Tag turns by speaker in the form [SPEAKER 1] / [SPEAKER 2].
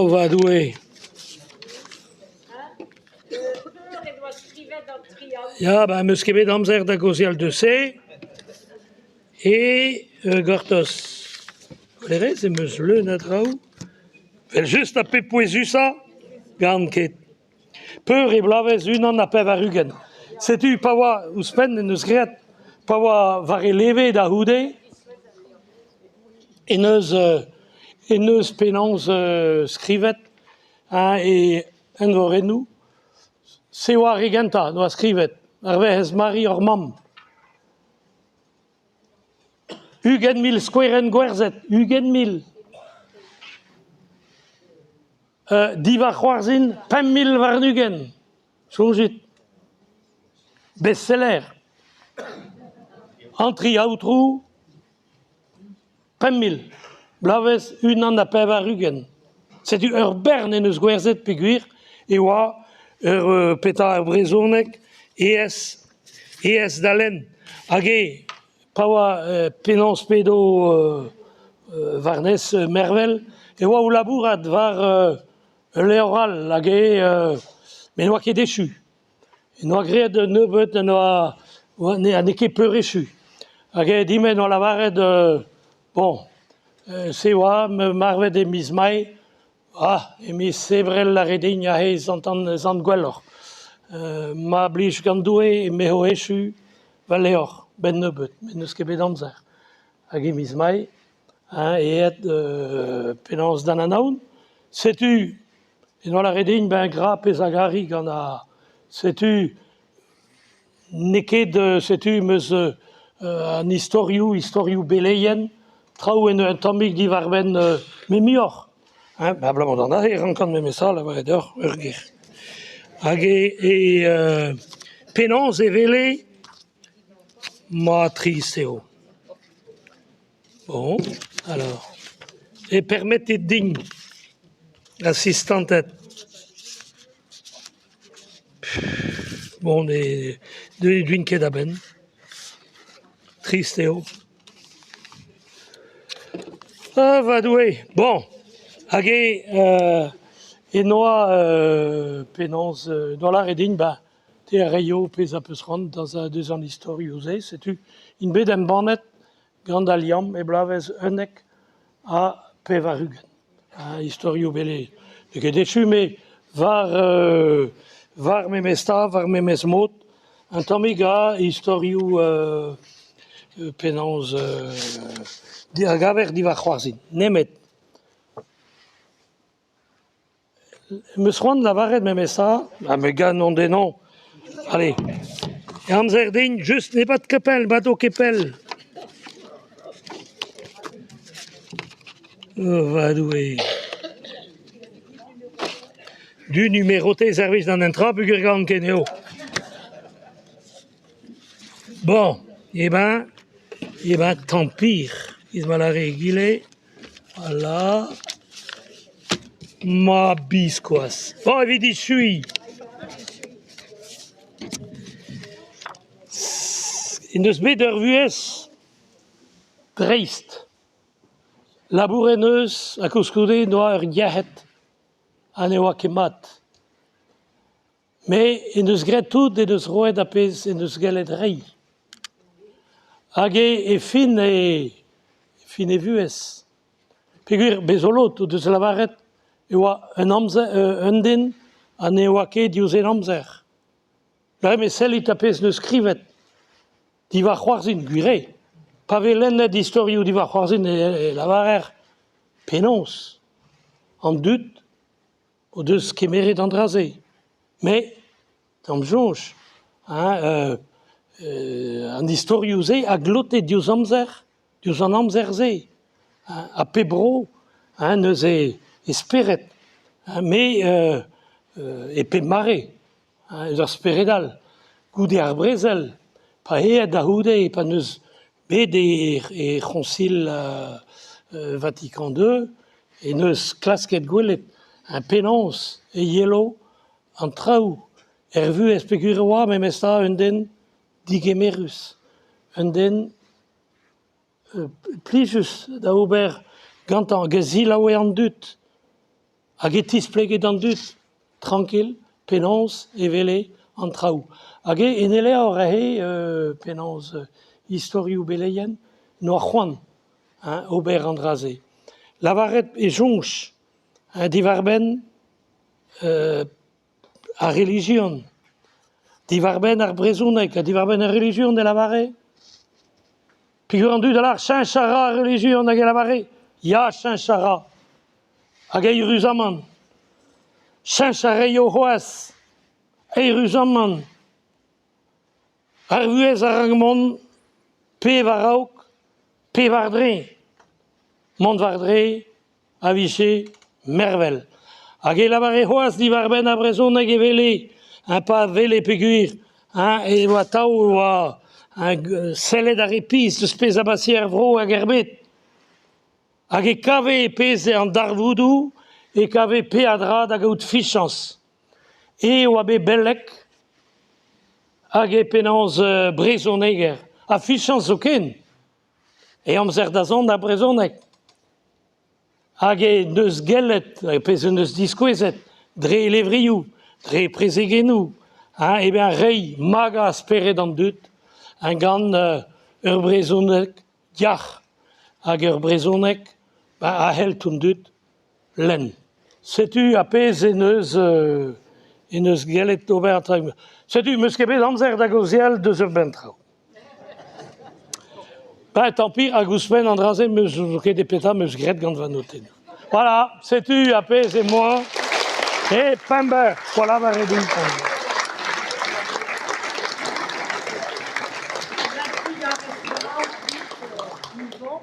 [SPEAKER 1] O va Doue ! Ya, ben 'meus ket bet amzer da gaozeal deus se e gortoz. Gwelerez em eus leun a draoù. Evel-just ar pep pouezusañ 'garan ket. Peur e bloavezh 81. Setu pa oa ouzhpenn en deus graet pa oa war e leve da c'houde en deus en deus penaos skrivet e eñvorennoù. Se oa ar re gentañ 'doa skrivet, ar Werc'hez Mari hor Mamm. 20 000 skouerenn gwerzhet, 20 000. Diwar c'hoarzhin 5020, soñjit. Best-seller. An tri aotrou, 5000. Bloavezh 81. Setu ur bern en deus gwerzhet peogwir e oa ur petra er brezhoneg aes, aes da lenn. Hag eo Pa oa penaos p'edo war-nes mervel e oa o labourat war ul levr all hag eo met ne oa ket echu. En doa graet un nebeud en doa n'eo ket peurechu. Hag eo din en doa lavaret bon se oa marvet e miz Mae Ah, e miz Ebrel a re din aze zantan zant gwelloc'h. Ma blij gant Doue emañ echu va levr 'benn nebeut, met n'eus ket bet amzer. Hag e miz Mae, eñ aet penaos d'an Anaon. Setu en doa lâret din beñ gra pezh a gari gant ar... Setu N'eo ket setu 'm eus an istorioù, istorioù beleien, traoù en un tammig diwar-benn met muioc'h hein, abalamour d'an aze e rankan memes tra lavaret deoc'h ur ger. Hag e penaos e wele ma trist eo. Bon, alors, e permetit din, asistanted. Bon, ne deuin ket a-benn. Trist eo. Ah, va Doue ! Bon, hag eo enoa penaos doa lâret din 'ba te a reio pezh az peus c'hoant deus an istorioù-se. Setu int bet embannet gant Al Liamm e bloavezh 91. Istorioù bele n'eo ket echu met war war memes tra, war memes mod, un tammig a istorioù penaos a gaver diwar c'hoarzhin nemet 'm eus c'hoant lavaret memes tra, ha me ganon dezhañ, allez, amzer din just ne bad ket pell, 'bado ket pell. O va Doue. Du numéroté servij d'an entra peogwir 'gavan ken eo. Bon, eh ben, eh ben tant pis, 'giz ma lâre egile. Voilà. Ma biskoazh. Bon, evit echuiñ. En deus bet ur vuhez dreist. Labouret en deus ha koulskoude en doa ur yec'hed ha ne oa ket mat. Met en deus graet tout en deus roet ar pezh en deus gallet reiñ. Hag e fin e fin e vuhez. Peogwir bez zo lod o deus lavaret e oa un amzer un den ha ne oa ket diouzh e amzer. Bremañ sellit ar pezh 'neus skrivet diwar c'hoarzhin, gwir eo. Pa vez lennet istorioù diwar c'hoarzhin e lavarer penaos an dud o deus kemeret an dra-se. Met d'am soñj, hein, an istorioù-se a glote diouzh amzer, diouzh an amzer-se. Ha pep bro hein, neuze e spered. Me e pep mare, hein, eus ar spered all. Goude ar brezel, pa aet da c'houde, pa n'eus bet e c'hoñsil Vatican II en deus klasket gwelet penaos e yelo an traoù er vuhez peogwir e oa memestra un den digemerus, un den plijus da ober gantañ, hag a selaoue an dud. Hag e tisplege d'an dud trankil penaos e wele an traoù. Hag en e levr aze penaos istorioù beleien 'noa c'hoant hein ober an dra-se. Lavaret e soñj diwar-benn ar relijion, diwar-benn ar brezhoneg ha diwar-benn ar relijion e lavare peogwir an dud a lâr cheñch a ra ar relijion hag e lavare ya cheñch a ra hag eüruzamant cheñch a raio c'hoazh eüruzamant ar vuhez a rank mont pe war-raok pe war-dreñv mont war-dreñv a vije mervel. Hag e lavare c'hoazh diwar-benn ar brezhoneg e wele, ha pa wele peogwir hein, e oa atav e oa sellet ar re pizh eus pezh a base er vro hag er bed. Hag e kave pezh an darvoudoù, e kave peadra da gaout fichañs. E oa bet beleg hag e penaos brezhoneger, ha fichañs zoken. E amzer da zont ar brezhoneg. Hag en deus gellet, pezh en deus diskouezet dre e levrioù, dre e prezegennoù, hein, eh bien reiñ magañ spered an dud gant ur brezhoneg yac'h hag ur brezhoneg a c'hell an dud lenn. Setu ar pezh en deus en deus gellet ober an traoù. Setu 'm eus ket bet amzer da gaozeal deus ur bern traoù. Ba, tant pis, hag ouzhpenn an dra-se 'm eus ket e petra 'm eus graet gant va notennoù. Voilà, setu ar pezh emañ e pemp eur, voilà ma ret din.